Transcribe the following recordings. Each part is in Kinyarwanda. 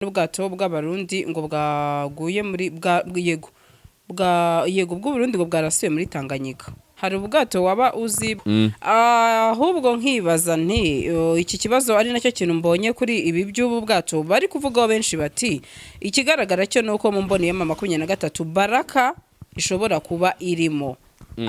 N'ubwato bw'Abarundi ngo bwaguye muri bwa, yego, bwa, yego, bw'Uburundi ngo bwarasuye muri Tanganyika. Hari ubwato waba uzi? Ahubwo nkibaza nti iki kibazo ari nacyo kintu mbonye kuri ibi by'ubu bwato bari kuvugaho. Benshi bati ikigaragara cyo ni uko mu mboni ya M23 Baraka ishobora kuba irimo,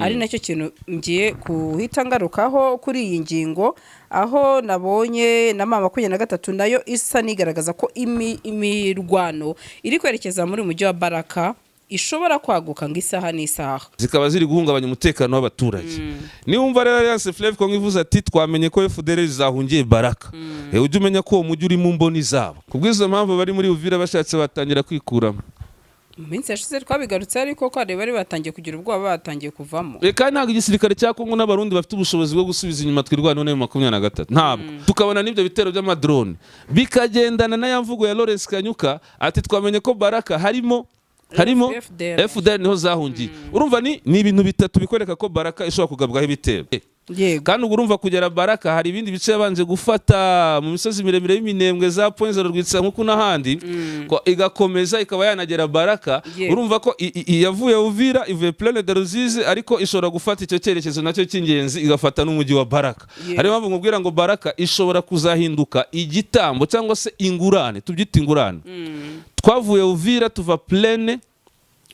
ari nacyo kintu ngiye guhita ngarukaho kuri iyi ngingo, aho nabonye na M23 nayo isa n'igaragaza ko imirwano iri kwerekeza muri mujyi wa Baraka ishobora kwaguka ngo isaha n'isaha. Zikaba ziri guhungabanya umutekano w'abaturage. Niwumva rero Alliance Fleuve Congo ivuze ati twamenye ko FDLR zahungiye Baraka, ujye umenya ko uwo mujyi uri mu mboni zabo. Kubw'izo mpamvu bari muri Uvira bashatse batangira kwikuramo. Mu minsi yashize twabigarutse, ariko ko hari bari batangiye kugira ubwoba, batangiye kuvamo. Kandi ntabwo igisirikare cya Kongo n'Abarundi bafite ubushobozi bwo gusubiza inyuma Twirwaneho na 23, ntabwo tukabona n'ibyo bitero by'amadrone bikagendana na ya mvugo ya Lawrence Kanyuka ati twamenye ko Baraka harimo FDLR. FDLR, niho zahungiye. Urumva ni ibintu bitatu bikwereka ko Baraka ishobora kugabwaho ibitero. Kandi ubwo urumva kugera Baraka hari ibindi bice yabanje gufata mu misozi miremire y'Iminembwe, za Point Zero, Rwitsankuku n'ahandi, ko igakomeza ikaba yanagera Baraka. Urumva ko yavuye Uvira, ivuye Plaine de Ruzizi, ariko ishobora gufata icyo cyerekezo nacyo cy'ingenzi, igafata n'umujyi wa Baraka. Ariyo mpamvu nkubwira ngo Baraka ishobora kuzahinduka igitambo cyangwa se ingurane, tubyite ingurane. Twavuye Uvira, tuva Plaine,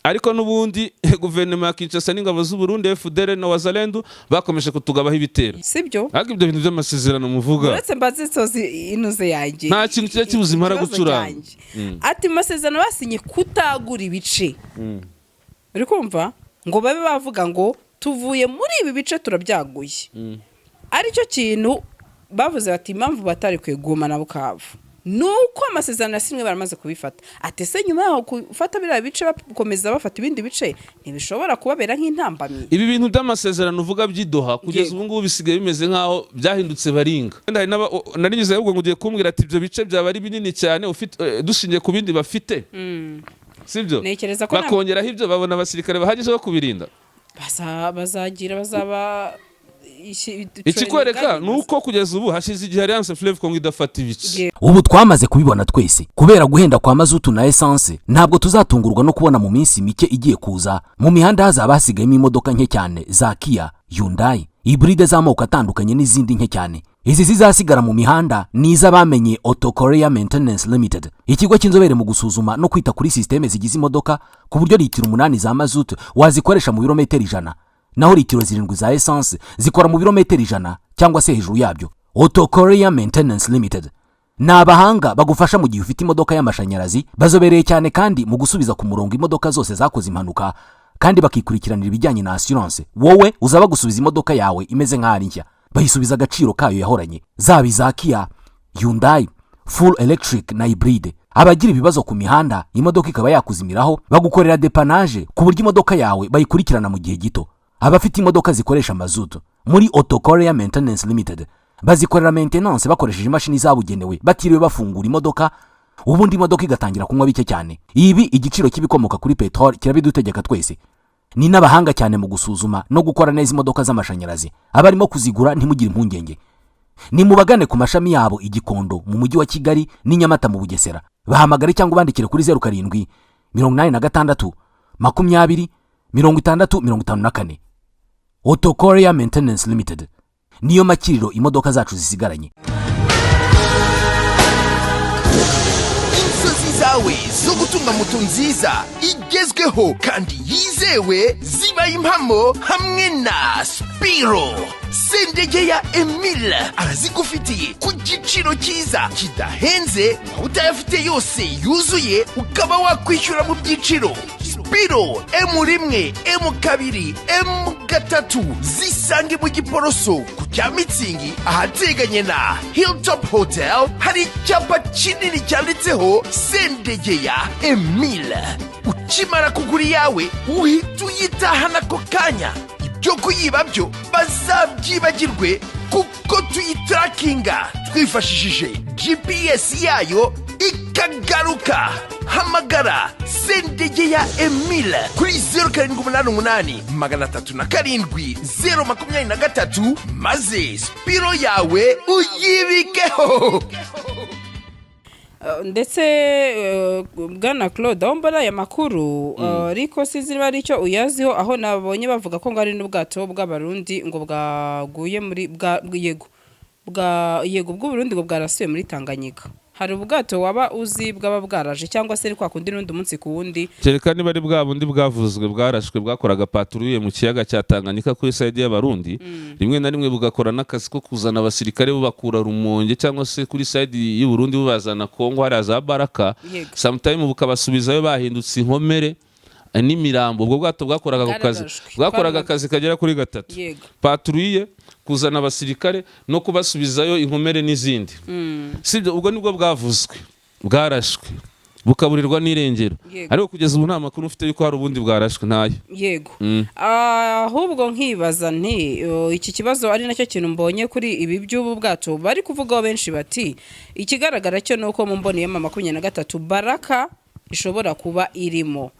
ariko n'ubundi guverinoma ya Kinshasa n'ingabo z'u Burundi, FDLR na Wazalendo, bakomeje kutugabaho ibitero. Sibyo? Ariko ibyo bintu by'amasezerano muvuga, Uretse mbaze isozi inuze yanjye. Nta kintu kijya kibuza impara Ikibazo gucuranga. cyanjye. Ati mu masezerano basinye kutagura ibice, uri kumva ngo babe bavuga ngo tuvuye muri ibi bice turabyaguye, aricyo kintu bavuze bati impamvu batari Goma na Bukavu nuko amasezerano yasinywe baramaze kubifata. Ati ese nyuma yaho gufata biriya bice bakomeza bafata ibindi bice, ntibishobora kubabera nk'intambamyi? Ibi bintu by'amasezerano uvuga by'i Doha, kugeza ubu ngubu bisigaye bimeze nk'aho byahindutse baringa. Wenda hari nari ahubwo ngo ugiye kumbwira ati ibyo bice byaba ari binini cyane ufite, dushingiye ku bindi bafite, sibyo? Ntekereza ko Bakongeraho ibyo, babona abasirikare bahagije bo kubirinda. Bazagira bazaba Ikikwereka ni uko kugeza ubu hashize igihe Alliance Fleuve Congo idafata ibice. Ubu twamaze kubibona twese kubera guhenda kwa mazutu na esanse, ntabwo tuzatungurwa no kubona mu minsi mike igiye kuza mu mihanda hazaba hasigayemo imodoka nke cyane za Kia, Hyundai, hybride z'amoko atandukanye n'izindi nke cyane. Izi zizasigara mu mihanda ni iz'abamenye Auto Korea Maintenance Limited, ikigo cy'inzobere mu gusuzuma no kwita kuri sisiteme zigize imodoka, ku buryo litiro 8 za mazutu wazikoresha mu birometero 100, naho litiro 7 za esanse zikora mu birometero 100 cyangwa se hejuru yabyo. Auto Korea Maintenance Limited ni abahanga bagufasha mu gihe ufite imodoka y'amashanyarazi. Bazobereye cyane kandi mu gusubiza ku murongo imodoka zose zakoze impanuka, kandi bakikurikiranira ibijyanye na assurance. Wowe uzaba gusubiza imodoka yawe imeze nk'aho ari nshya, bayisubiza agaciro kayo yahoranye, zaba iza Kia, Hyundai, full electric na hybride. Abagira ibibazo ku mihanda, imodoka ikaba yakuzimiraho, bagukorera dépannage ku buryo imodoka yawe bayikurikirana mu gihe gito. Abafite imodoka zikoresha mazutu, muri Auto Korea Maintenance Limited bazikorera maintenance bakoresheje imashini zabugenewe, batiriwe bafungura imodoka, ubundi imodoka igatangira kunywa bike cyane. Ibi igiciro cy'ibikomoka kuri peteroli kirabidutegeka twese. Ni n'abahanga cyane mu gusuzuma no gukora neza imodoka z'amashanyarazi. Abarimo kuzigura, ntimugire impungenge, ni mubagane ku mashami yabo i Gikondo mu Mujyi wa Kigali n'i Nyamata mu Bugesera. Bahamagare cyangwa ubandikire kuri 0786 20 60 54. Auto Korea Maintenance Limited niyo makiriro imodoka zacu zisigaranye. Inzozi zawe zo gutunga moto nziza igezweho kandi yizewe zibaye impamo hamwe na Spiro. Sendege ya Emile arazigufitiye ku giciro cyiza kidahenze, waba utayafite yose yuzuye ukaba wakwishyura mu byiciro. Spiro M1, M2, M3 zisange mu Giporoso ku cya Mitsingi, ahateganye na Hilltop Hotel. Hari icyapa kinini cyanditseho Sendegeya Emile. Ukimara kugura iyawe uhita uyitahana ako kanya. Ibyo kuyiba byo bazabyibagirwe, kuko tuyitarakinga twifashishije GPS yayo ikagaruka. Hamagara Sendegeya Emile kuri 0788 307 023, maze Spiro yawe uyibikeho. Ndetse bwana Claude, aho mbona aya makuru, ariko sinzi niba ari icyo uyaziho, aho nabonye bavuga ko ngo ari n'ubwato bw'Abarundi ngo bwaguye muri bwa, yego, bwa, yego, bw'Uburundi ngo bwarasiwe muri Tanganyika. Hari ubwato waba uzi bwaba bwaraje, cyangwa se ari kwa kundi n'undi munsi ku wundi? Kereka niba ari bwa bundi bwavuzwe bwarashwe, bwakoraga patrouille mu kiyaga cya Tanganyika kuri side y'Abarundi, rimwe na rimwe bugakora n'akazi ko kuzana abasirikare bubakura Rumonge cyangwa se kuri side y'u Burundi bubazana Kongo hariya za Baraka, sometime bukabasubizayo bahindutse inkomere n'imirambo. Ubwo bwato bwakoraga ako kazi. Bwararashwe. Bwakoraga akazi kagera kuri gatatu: patrouille, kuzana abasirikare no kubasubizayo inkomere n'izindi. Sibyo? Ubwo nibwo bwavuzwe bwarashwe bukaburirwa n'irengero. Ariko kugeza ubu nta makuru ufite yuko hari ubundi bwarashwe, ntayo. Ahubwo nkibaza nti iki kibazo ari nacyo kintu mbonye kuri ibi by'ubu bwato bari kuvugaho benshi, bati ikigaragara cyo ni uko mu mboni ya M23 Baraka ishobora kuba irimo.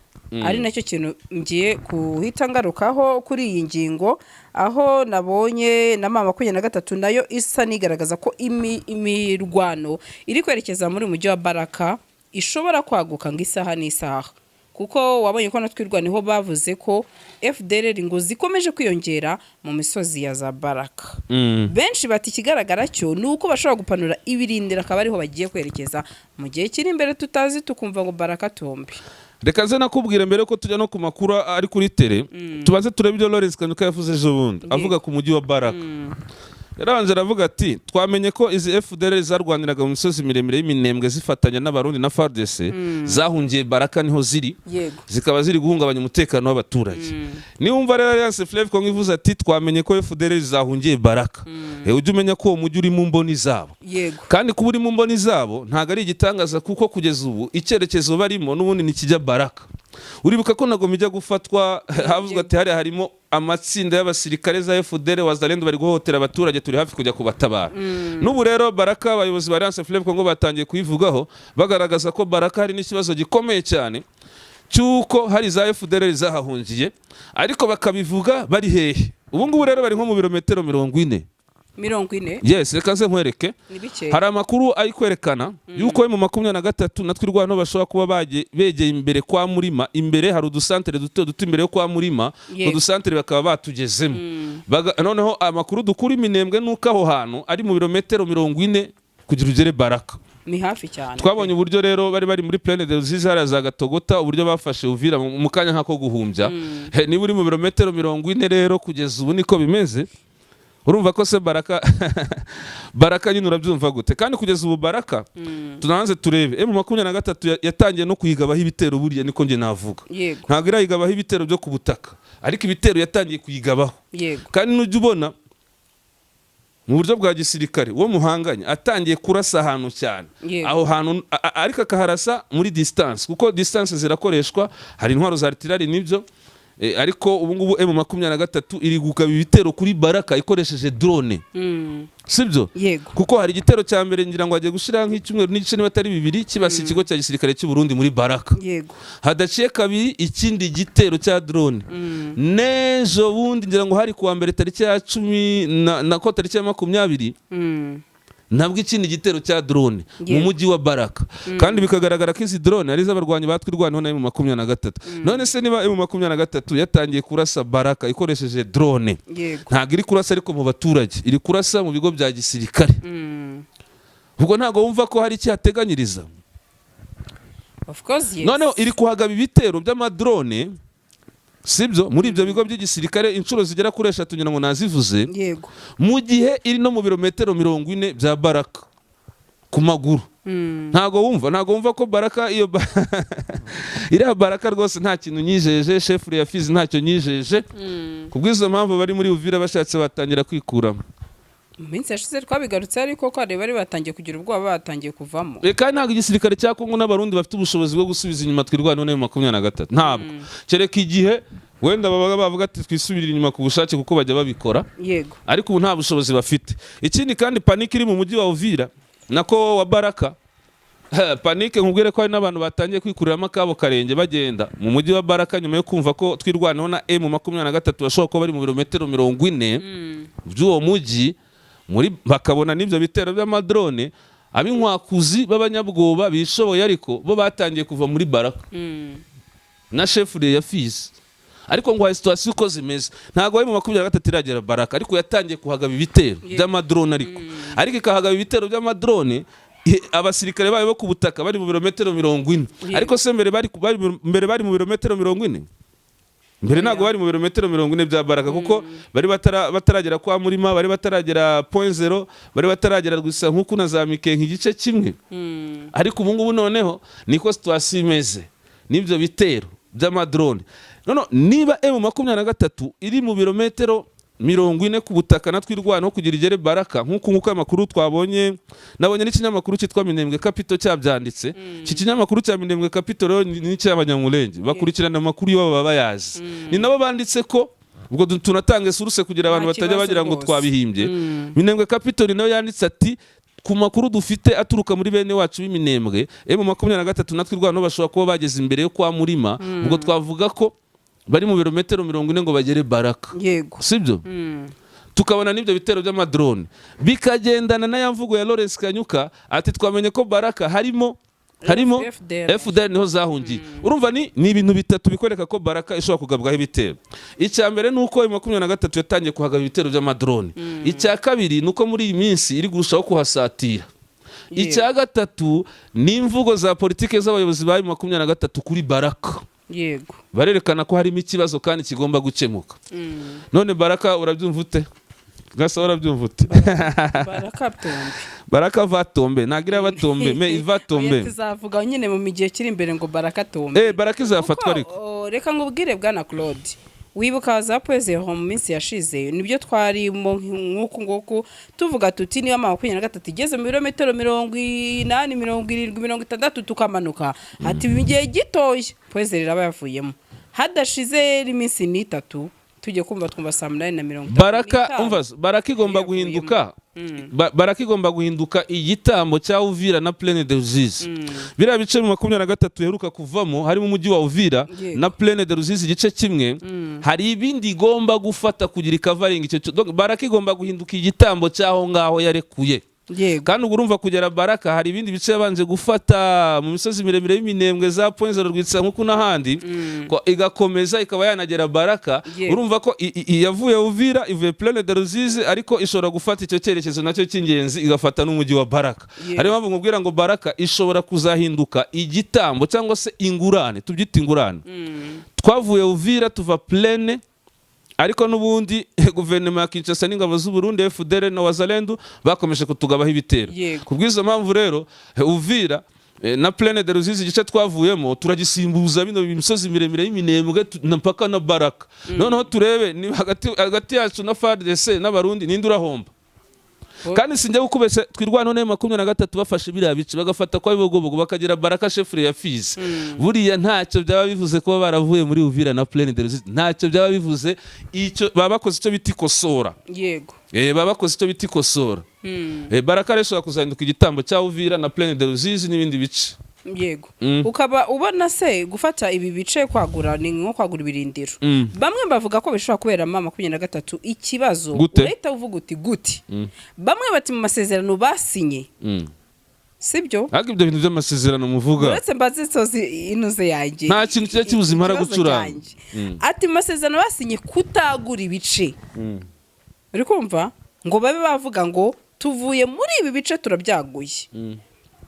Ari nacyo kintu ngiye guhita ngarukaho kuri iyi ngingo, aho nabonye na M23 nayo isa n'igaragaza ko imirwano iri kwerekeza muri mujyi wa Baraka ishobora kwaguka ngo isaha n'isaha, kuko wabonye ko na Twirwaneho bavuze ko FDLR ngo zikomeje kwiyongera mu misozi ya za Baraka. Benshi bati ikigaragara cyo ni uko bashobora gupanura ibirindiro, akaba ariho bagiye kwerekeza mu gihe kiri imbere tutazi, tukumva ngo Baraka tombe. Reka nze nakubwira, mbere ko tujya no ku makuru ari kuri terrain, tubanze turebe ibyo Lawrence Kanyuka yavuze ejo bundi avuga ku mujyi wa Baraka. Yarabanje aravuga ati: "Twamenye ko izi FDLR zarwaniraga mu misozi miremire y'Iminembwe zifatanya n'Abarundi na FARDC zahungiye Baraka, niho ziri, zikaba ziri guhungabanya umutekano w'abaturage." Niwumva rero Alliance Fleuve Congo ivuze ati: "Twamenye ko FDLR zahungiye Baraka," ujye umenya ko uwo mujyi uri mu mboni zabo. Kandi kuba uri mu mboni zabo ntabwo ari igitangaza, kuko kugeza ubu icyerekezo barimo n'ubundi nikijya Baraka. Uribuka ko na Goma ijya gufatwa havuzwe ati: "Hariya harimo amatsinda y'abasirikare za FDL, Wazalendo, bari guhohotera abaturage, turi hafi kujya kubatabara." N'ubu rero Baraka, abayobozi ba Alliance Fleuve Congo batangiye kuyivugaho, bagaragaza ko Baraka hari n'ikibazo gikomeye cyane cy'uko hari za FDL zahahungiye. Ariko bakabivuga bari hehe? Ubu ngubu rero bari nko mu birometero 40. 40? Yes, reka nze nkwereke. Ni bike. Hari amakuru ari kwerekana yuko M23 na Twirwaneho bashobora kuba begeye imbere kwa Murima. Imbere hari udusantere duto duto imbere yo kwa Murima. Udusantere bakaba batugezemo. Noneho amakuru dukura Iminembwe nuko aho hantu ari mu birometero 40 kugira ugere Baraka. Ni hafi cyane. Twabonye uburyo rero bari muri Plaine de Ruzizi hariya za Gatogota, uburyo bafashe Uvira mu kanya nk'ako guhumbya. Niba uri mu birometero 40 rero, kugeza ubu niko bimeze. Urumva ko se Baraka, Baraka nyine urabyumva gute? Kandi kugeza ubu Baraka, tunabanze turebe, M23 yatangiye no kuyigabaho ibitero buriya, niko njye navuga. Ntabwo irayigabaho ibitero byo ku butaka, ariko ibitero yatangiye kuyigabaho. Kandi nujya ubona mu buryo bwa gisirikare uwo muhanganye atangiye kurasa ahantu cyane, aho hantu ariko akaharasa muri distance, kuko distance zirakoreshwa, hari intwaro za artillery nibyo. Ariko ubu ngubu M23 iri gugaba ibitero kuri Baraka ikoresheje drone, sibyo? Yego. Kuko hari igitero cya mbere, ngira ngo hagiye gushira nk'icyumweru n'igice niba atari bibiri, kibasiye ikigo cya gisirikare cy'u Burundi muri Baraka. Hadaciye kabiri ikindi gitero cya drone n'ejo bundi, ngira ngo hari kuwa mbere tariki ya 10 nako tariki ya 20, nabwo ikindi gitero cya drone mu mujyi wa Baraka. Kandi bikagaragara ko izi drone ari iz'abarwanyi ba Twirwaneho na M23. None se niba M23 yatangiye kurasa Baraka ikoresheje drone, ntabwo iri kurasa ariko mu baturage, iri kurasa mu bigo bya gisirikare, ubwo ntabwo wumva ko hari icyo yateganyiriza? Of course, yes. Noneho iri kuhagaba ibitero by'amadrone, sibyo, muri ibyo bigo by'igisirikare inshuro zigera kuri eshatu, ngira ngo nazivuze, mu gihe iri no mu birometero 40 bya Baraka ku maguru. Ntabwo wumva ko Baraka iyo iriya Baraka rwose nta kintu nyijeje, chefferie ya Fizi ntacyo nyijeje. Kubw'izo mpamvu bari muri Uvira bashatse batangira kwikuramo. Mu minsi yashize twabigarutse, ariko ko hari bari batangiye kugira ubwoba, batangiye kuvamo. Kandi ntabwo igisirikare cya Kongo n'Abarundi bafite ubushobozi bwo gusubiza inyuma Twirwaneho na 23, ntabwo, kereka igihe wenda babaga bavuga ati: "Twisubirire inyuma ku bushake," kuko bajya babikora. Ariko ubu nta bushobozi bafite. Ikindi kandi, panique iri mu mujyi wa Uvira, nako wa Baraka, panique nkubwire ko hari n'abantu batangiye kwikuriramo akabo karenge bagenda mu mujyi wa Baraka nyuma yo kumva ko Twirwaneho na M23 bashobora kuba bari mu birometero 40 by'uwo mujyi muri, bakabona n'ibyo bitero by'amadrone. Ab'inkwakuzi b'abanyabwoba bishoboye, ariko bo batangiye kuva muri Baraka na chefferie ya Fizi. Ariko ngo hari situation uko zimeze, ntabwo ari mu 23 iragera Baraka, ariko yatangiye kuhagaba ibitero by'amadrone, ariko ikahagaba ibitero by'amadrone abasirikare bayo bo ku butaka bari mu birometero 40. Ariko se mbere bari mu birometero 40? Mbere ntabwo bari mu birometero 40 bya Baraka, kuko bari bataragera kwa Murima, bari bataragera Point Zero, bari bataragera gusa nk'uku na za Mikenke igice kimwe. Ariko ubu ngubu noneho niko situation imeze n'ibyo bitero by'amadrone. None niba M23 iri mu birometero 40 ku butaka, natwe irwanaho kugira igere Baraka, nk'uko amakuru twabonye, nabonye n'ikinyamakuru cyitwa Minembwe Capital cyabyanditse. Iki kinyamakuru cya Minembwe Capital rero ni icy'Abanyamulenge, bakurikirana amakuru iwabo, baba bayazi. Ni nabo banditse ko ubwo tunatanga source kugira abantu Nta batajya kibazo bagira ngo rwose. twabihimbye. Minembwe Capital nayo yanditse ati: "Ku makuru dufite aturuka muri bene wacu b'Iminembwe, M23 natwe irwanaho bashobora kuba bageze imbere yo kwa Murima." Ubwo twavuga ko bari mu birometero 40 ngo bagere Baraka. Sibyo? Tukabona n'ibyo bitero by'amadrone bikagendana na ya mvugo ya Lawrence Kanyuka ati: "Twamenye ko Baraka harimo FDL. FDL, niho zahungiye." Urumva ni ibintu bitatu bikwereka ko Baraka ishobora kugabwaho ibitero. Icya mbere ni uko 23 yatangiye kuhagaba ibitero by'amadrone. Icya kabiri ni uko muri iyi minsi iri kurushaho kuhasatira. Icya gatatu ni imvugo za politike z'abayobozi ba 23 kuri Baraka. Barerekana ko harimo ikibazo kandi kigomba gukemuka. None Baraka urabyumva ute? Gasa, urabyumva ute? Baraka tombe. Baraka va tomber, ntabwo iraba tomber, mais il va tomber. Oya, tuzavuga nyine mu gihe kiri imbere ngo Baraka tombe. Baraka izafatwa. Kuko, Ariko o, reka ngubwire, bwana Claude, wibuka za Point Zéro mu minsi yashize, nibyo twarimo nk'uku nguku, tuvuga tuti niba 23 igeze mu birometero 80, 70, 60, tukamanuka, ati mu gihe gitoya Point Zéro iraba yavuyemo. Hadashize iminsi n'itatu, tujye kumva twumva saa munani na mirongo itatu Baraka n'itanu. Umva, Baraka igomba Yavuyemo. guhinduka. Baraka igomba guhinduka igitambo cya Uvira na Plaine de Ruzizi. Biriya bice mu 23 heruka kuvamo harimo umujyi wa Uvira na Plaine de Ruzizi igice kimwe. Hari ibindi igomba gufata kugira ikavaringa icyo. Donc Baraka igomba guhinduka igitambo cy'aho ngaho yarekuye. Kandi ubwo urumva kugera Baraka hari ibindi bice yabanje gufata mu misozi miremire y'Iminembwe, za Point Zéro, Rwitsa nkuku n'ahandi, ko igakomeza ikaba yanagera Baraka. Urumva ko yavuye Uvira, ivuye Plaine de Ruzizi, ariko ishobora gufata icyo cyerekezo nacyo cy'ingenzi, igafata n'umujyi wa Baraka. Ariyo mpamvu nkubwira ngo Baraka ishobora kuzahinduka igitambo cyangwa se ingurane, tubyite ingurane. Twavuye Uvira, tuva Plaine, ariko n'ubundi guverinoma ya Kinshasa n'ingabo z'u Burundi, FDL na Wazalendo, bakomeje kutugabaho ibitero. Ku bw'izo mpamvu rero, Uvira na Plaine de Ruzizi igice twavuyemo turagisimbuza bino imisozi miremire y'Iminembwe na mpaka na Baraka. Noneho turebe ni hagati yacu na FARDC n'Abarundi, ninde urahomba. Kandi sinjya gukubeshya, twirwanaho nayo 23 bafashe biriya bice, bagafata kwa Bibogobogo, bakagera Baraka, chefferie ya Fizi, buriya ntacyo byaba bivuze kuba baravuye muri Uvira na Plaine de Ruzizi. Ntacyo byaba bivuze. Icyo baba bakoze icyo bita ikosora. Baba bakoze icyo bita ikosora. Baraka rero ishobora kuzahinduka igitambo cya Uvira na Plaine de Ruzizi n'ibindi bice. Ukaba ubona se gufata ibi bice, kwagura, ni nko kwagura ibirindiro? Bamwe bavuga ko bishobora kubera 23 ikibazo. Gute? Urahita uvuga uti gute? Bamwe bati mu masezerano basinye, sibyo? Ariko ibyo bintu by'amasezerano muvuga, Uretse mbaze isozi inoze yanjye. Nta kintu kijya kibuza impara Ikibazo gucuranga. cyanjye. Ati mu masezerano basinye, kutagura ibice, uri kumva, ngo babe bavuga ngo tuvuye muri ibi bice turabyaguye,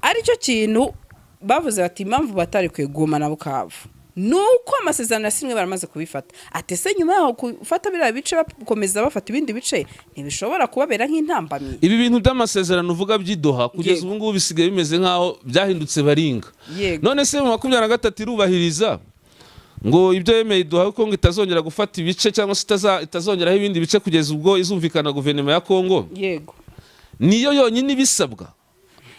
aricyo kintu bavuze bati impamvu batarekuye Goma na Bukavu ni uko amasezerano yasinywe baramaze kubifata. Ati ese nyuma yaho gufata biriya bice bakomeza bafata ibindi bice, ntibishobora kubabera nk'intambamyi? Ibi bintu by'amasezerano uvuga by'idoha, kugeza ubu ngubu bisigaye bimeze nk'aho byahindutse baringa. None se mu 23 irubahiriza ngo ibyo yemeye iduha, ko ngo itazongera gufata ibice cyangwa se itazongeraho ibindi bice kugeza ubwo izumvikana guverinoma ya Kongo? Niyo yonyine ibisabwa.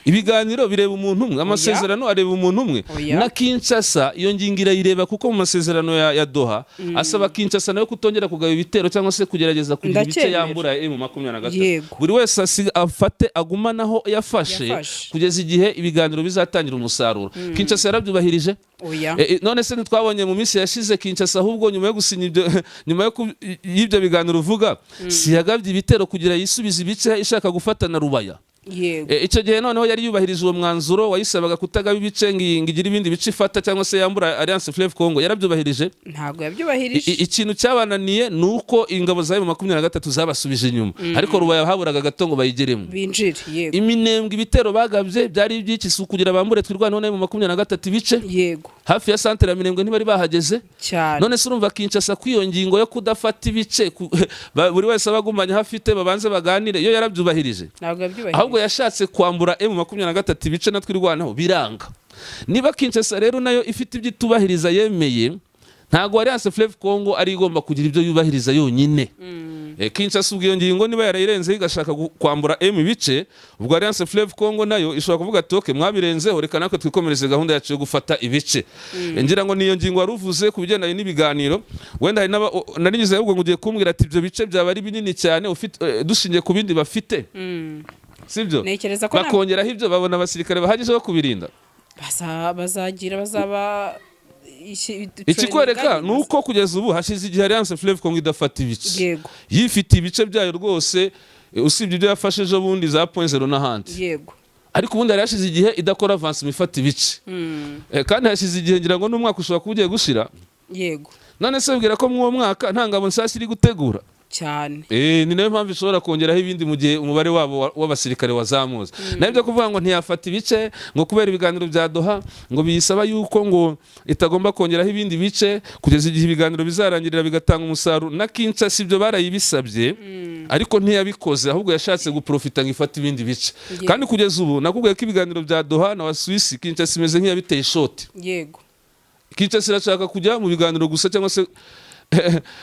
Ibiganiro bireba umuntu umwe? Amasezerano areba umuntu umwe? Oya. Na Kinshasa iyo ngingo irayireba, kuko mu masezerano ya Doha asaba Kinshasa nayo kutongera kugaba ibitero cyangwa se kugerageza kugira ibice Ndacyemera. yambura M23. Buri wese afate agumanaho yafashe, Yafashe. kugeza igihe ibiganiro bizatangira umusaruro. Kinshasa yarabyubahirije? Oya. None se ntitwabonye mu minsi yashize Kinshasa, ahubwo nyuma yo gusinya ibyo, nyuma y'ibyo biganiro uvuga, si yagabye ibitero kugira yisubize ibice ishaka gufata na Rubaya? Icyo gihe noneho yari yubahirije uwo mwanzuro wayisabaga kutagaba ibice ngo igire ibindi bice ifata cyangwa se yambura Alliance Fleuve Congo. Yarabyubahirije? Ntabwo yabyubahirije. Ikintu cyabananiye ni uko ingabo za M23 zabasubije inyuma, ariko Rubaya haburaga gato ngo bayigeremo. Binjire, yego. Iminembwe, ibitero bagabye byari iby'iki? Si ukugira bambure Twirwaneho na M23 ibice? Hafi ya santere ya Minembwe ntibari bahageze? Cyane. None se urumva Kinshasa ko iyo ngingo yo kudafata ibice, buri wese aba agumanye aho afite, babanze baganire, iyo yarabyubahirije? Ntabwo yabyubahirije. Ahubwo yashatse kwambura M23 ibice na Twirwaneho biranga. Niba Kinshasa rero nayo ifite ibyo itubahiriza yemeye, ntabwo Alliance Fleuve Congo ari igomba kugira ibyo yubahiriza yonyine. Kinshasa ubwo iyo ngingo niba yarayirenzeho igashaka kwambura M ibice, ubwo Alliance Fleuve Congo nayo ishobora kuvuga ati: "Okay, mwabirenzeho, reka natwe twikomereze gahunda yacu yo gufata ibice." Ngira ngo niyo ngingo wari uvuze ku bigendanye n'ibiganiro. Wenda hari nari ngize ahubwo ngo ugiye kumbwira ati ibyo bice byaba ari binini cyane ufite, dushingiye ku bindi bafite, sibyo? Ntekereza ko Bakongeraho ibyo, babona abasirikare bahagije bo kubirinda? Bazagira bazaba Ikikwereka ni uko kugeza ubu hashize igihe Alliance Fleuve Congo idafata ibice, yifitiye ibice byayo rwose, usibye ibyo yafashe ejo bundi za Point Zero n'ahandi. Ariko ubundi hari hashize igihe idakora avance ifata ibice. Kandi hashize igihe, ngira ngo n'umwaka ushobora kuba ugiye gushira. None se bwira ko muri uwo mwaka nta ngabo nshyashya iri gutegura? Cyane. Ni nayo mpamvu ishobora kongeraho ibindi mu gihe umubare wabo w'abasirikare wazamutse. Nayo byo kuvuga ngo ntiyafata ibice ngo kubera ibiganiro bya Doha, ngo biyisaba yuko ngo itagomba kongeraho ibindi bice kugeza igihe ibiganiro bizarangirira bigatanga umusaruro, na Kinshasa ibyo barayibisabye, ariko ntiyabikoze. Ahubwo yashatse guprofita ngo ifate ibindi bice. Kandi kugeza ubu nakubwiye ko ibiganiro bya Doha na wa Suisse, Kinshasa imeze nk'iyabiteye ishoti. Kinshasa irashaka kujya mu biganiro gusa, cyangwa se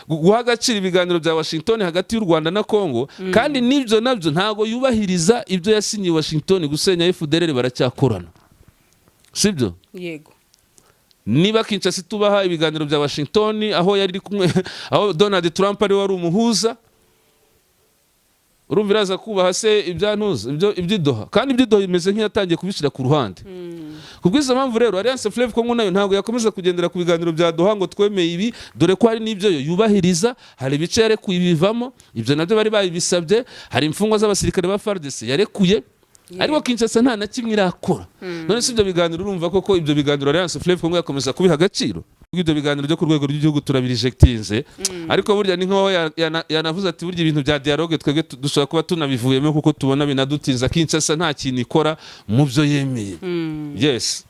guha agaciro ibiganiro bya Washington hagati y'u Rwanda na Congo, kandi n'ibyo nabyo ntabwo yubahiriza ibyo yasinyiye Washington gusenya FDLR. Baracyakorana, sibyo? Yego. Niba Kinshasa itubaha ibiganiro bya Washington, aho yari iri kumwe, aho Donald Trump ari wari umuhuza, urumva iraza kubaha se ibyantuza ibyo iby'idoha? Kandi iby'idoha bimeze nk'iyatangiye kubishyira ku ruhande. Kubw'izo mpamvu rero, Alliance Fleuve Congo nayo ntabwo yakomeza kugendera ku biganiro bya Doha ngo twemeye ibi, dore ko hari n'ibyo yo yubahiriza. Hari ibice yarekuye ibivamo, ibyo nabyo bari babisabye. Hari imfungwa z'abasirikare ba FARDC yarekuye, ariko Kinshasa nta na kimwe irakora. None si ibyo biganiro, urumva koko ibyo biganiro Alliance Fleuve Congo yakomeza kubiha agaciro? Ibyo biganiro byo ku rwego rw'igihugu turabirejectinze, ariko burya ni nkaho yanavuze ati burya ibintu bya dialogue twebwe dushobora kuba tunabivuyemo kuko tubona binadutinza. Kinshasa nta kintu ikora mu byo yemeye. Yes.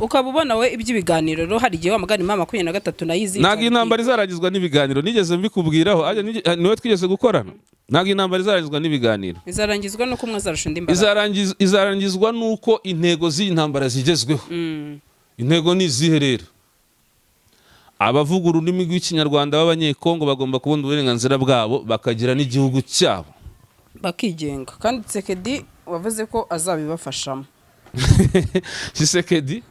Ukaba ubona we iby'ibiganiro rero hari igihe wamagana M23 nayo izicara? Ntabwo intambara izarangizwa n'ibiganiro, nigeze mbikubwiraho. Ajya niwe twigeze gukorana. Ntabwo intambara izarangizwa n'ibiganiro. Izarangizwa nuko umwe azarusha undi imbaraga. Izarangizwa n'uko intego z'iyi ntambara zigezweho. Intego ni izihe rero? Abavuga ururimi rw'Ikinyarwanda b'Abanyekongo bagomba kubona uburenganzira bwabo, bakagira n'igihugu cyabo. Bakigenga, kandi Tshisekedi wavuze ko azabibafashamo. Tshisekedi,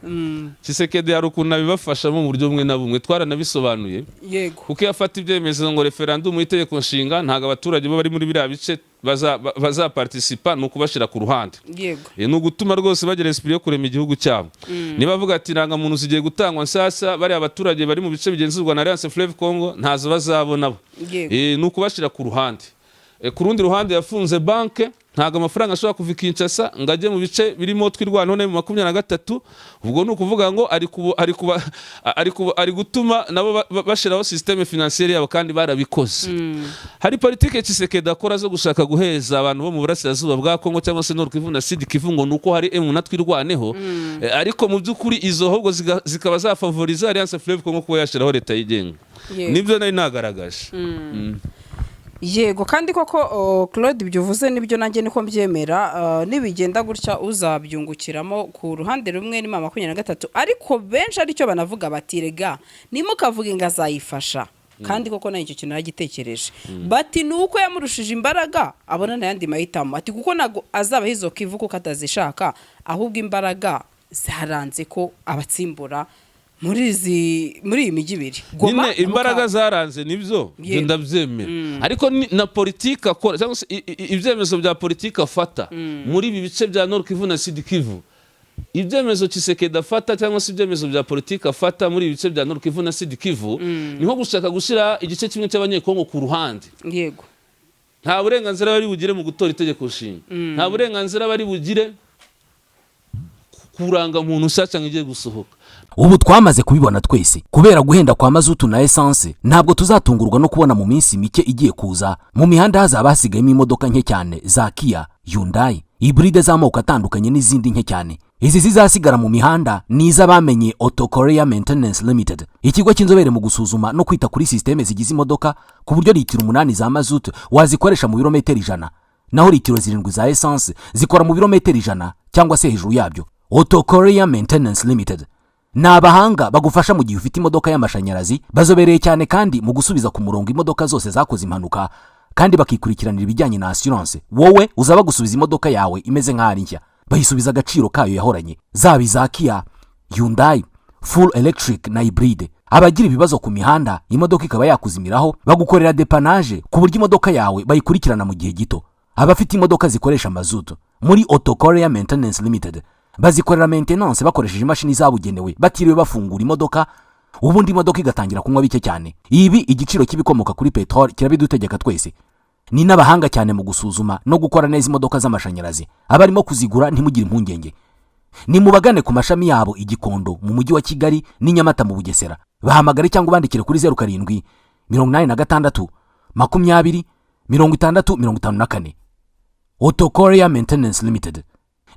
Tshisekedi hari ukuntu abibafashamo mu buryo bumwe na bumwe, twaranabisobanuye. Kuko iyo afata ibyemezo ngo referandumu y'itegeko nshinga, ntabwo abaturage bo bari muri biriya bice bazaparticipa, ni ukubashyira ku ruhande. Ni ugutuma rwose bagira esprit yo kurema igihugu cyabo. Niba avuga ati irangamuntu zigiye gutangwa nshyashya, bariya abaturage bari mu bice bigenzurwa na Alliance Fleuve Congo ntazo bazabona bo. Ni ukubashyira ku ruhande. Ku rundi ruhande yafunze banke, ntabwo amafaranga ashobora kuva i Kinshasa ngo ajye mu bice birimo Twirwaneho mu 23. Ubwo ni ukuvuga ngo ari gutuma nabo bashyiraho système financière yabo, kandi barabikoze. Hari politike Tshisekedi akora zo gushaka guheza abantu bo mu burasirazuba bwa Kongo cyangwa se Nord Kivu na Sud Kivu, ngo nuko hari M na Twirwaneho. Ariko mu by'ukuri izo ahubwo zikaba zafavoriza Alliance Fleuve Congo kuba yashyiraho leta yigenga. Nibyo nari nagaragaje. Yego, kandi koko Claude, ibyo uvuze nibyo, nanjye niko mbyemera. Nibigenda gutya, uzabyungukiramo ku ruhande rumwe ni M23, ariko benshi aricyo banavuga bati rega nimukavuga ngo azayifasha, kandi koko nayo icyo kintu yaragitekereje, bati ni uko yamurushije imbaraga, abona n'ayandi mahitamo, ati kuko ntabwo azaba izo Kivu kuko atazishaka, ahubwo imbaraga zaranze ko abatsimbura muri iyi mijyi ibiri, Goma Nyine na imbaraga Bukavu. zaranze nibyo, ibyo ndabyemera, ariko na politiki akora cyangwa se ibyemezo bya politiki afata muri ibi bice bya Nord Kivu na Sud Kivu, ibyemezo Tshisekedi afata cyangwa se ibyemezo bya politiki afata muri ibi bice bya Nord Kivu na Sud Kivu, ni nko gushaka gushyira igice kimwe cy'Abanyekongo ku ruhande. Nta burenganzira bari bugire mu gutora itegeko nshinga, nta burenganzira bari bugire ku muntu nshya cyangwa igiye gusohoka. Ubu twamaze kubibona twese, kubera guhenda kwa mazutu na esanse, ntabwo tuzatungurwa no kubona mu minsi mike igiye kuza mu mihanda hazaba hasigayemo imodoka nke cyane za Kia, Hyundai, hybride z'amoko atandukanye n'izindi nke cyane. Izi zizasigara mu mihanda ni iz'abamenye Auto Korea Maintenance Limited, ikigo cy'inzobere mu gusuzuma no kwita kuri sisiteme zigize imodoka, ku buryo litiro 8 za mazutu wazikoresha mu birometero 100, naho litiro 7 za esanse zikora mu birometero 100 cyangwa se hejuru yabyo. Auto Korea Maintenance Limited ni abahanga bagufasha mu gihe ufite imodoka y'amashanyarazi. Bazobereye cyane kandi mu gusubiza ku murongo imodoka zose zakoze impanuka, kandi bakikurikiranira ibijyanye na assurance. Wowe uzaba gusubiza imodoka yawe imeze nk'aho ari nshya, bayisubiza agaciro kayo yahoranye, zaba iza Kia, Hyundai, full electric na hybride. Abagira ibibazo ku mihanda, imodoka ikaba yakuzimiraho, bagukorera dépannage ku buryo imodoka yawe bayikurikirana mu gihe gito. Abafite imodoka zikoresha mazutu, muri Auto Korea Maintenance Limited bazikorera maintenance bakoresheje imashini zabugenewe, batiriwe bafungura imodoka, ubundi imodoka igatangira kunywa bike cyane. Ibi igiciro cy'ibikomoka kuri peteroli kirabidutegeka twese. Ni n'abahanga cyane mu gusuzuma no gukora neza imodoka z'amashanyarazi. Abarimo kuzigura, ntimugire impungenge, ni mubagane ku mashami yabo i Gikondo mu Mujyi wa Kigali n'i Nyamata mu Bugesera. Bahamagare cyangwa ubandikire kuri 0786 20 60 54. Auto Korea Maintenance Limited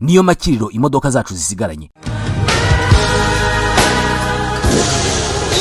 niyo makiriro imodoka zacu zisigaranye.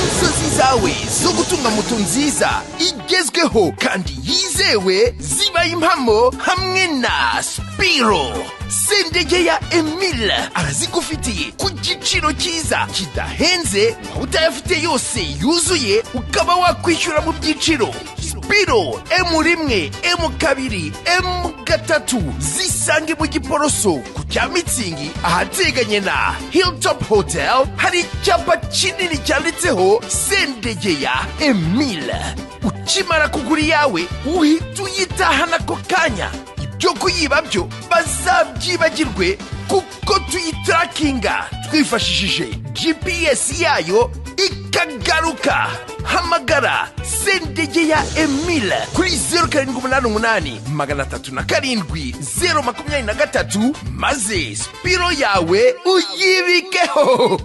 Inzozi zawe zo gutunga moto nziza igezweho kandi yizewe zibaye impamo hamwe na Spiro. Sendege ya Emile arazigufitiye ku giciro cyiza kidahenze. Waba utayafite yose yuzuye, ukaba wakwishyura mu byiciro. Spiro M1, M2, M3 zisange mu Giporoso ku cya Mitsingi, ahateganye na Hilltop Hotel. Hari icyapa kinini cyanditseho Sendegeya Emile. Ukimara kugura iyawe, uhita uyitahana ako kanya. Ibyo kuyiba byo bazabyibagirwe, kuko tuyitarakinga twifashishije GPS yayo ikagaruka. Hamagara Sendegeya Emile kuri 0788 307 023, maze Spiro yawe uyibikeho.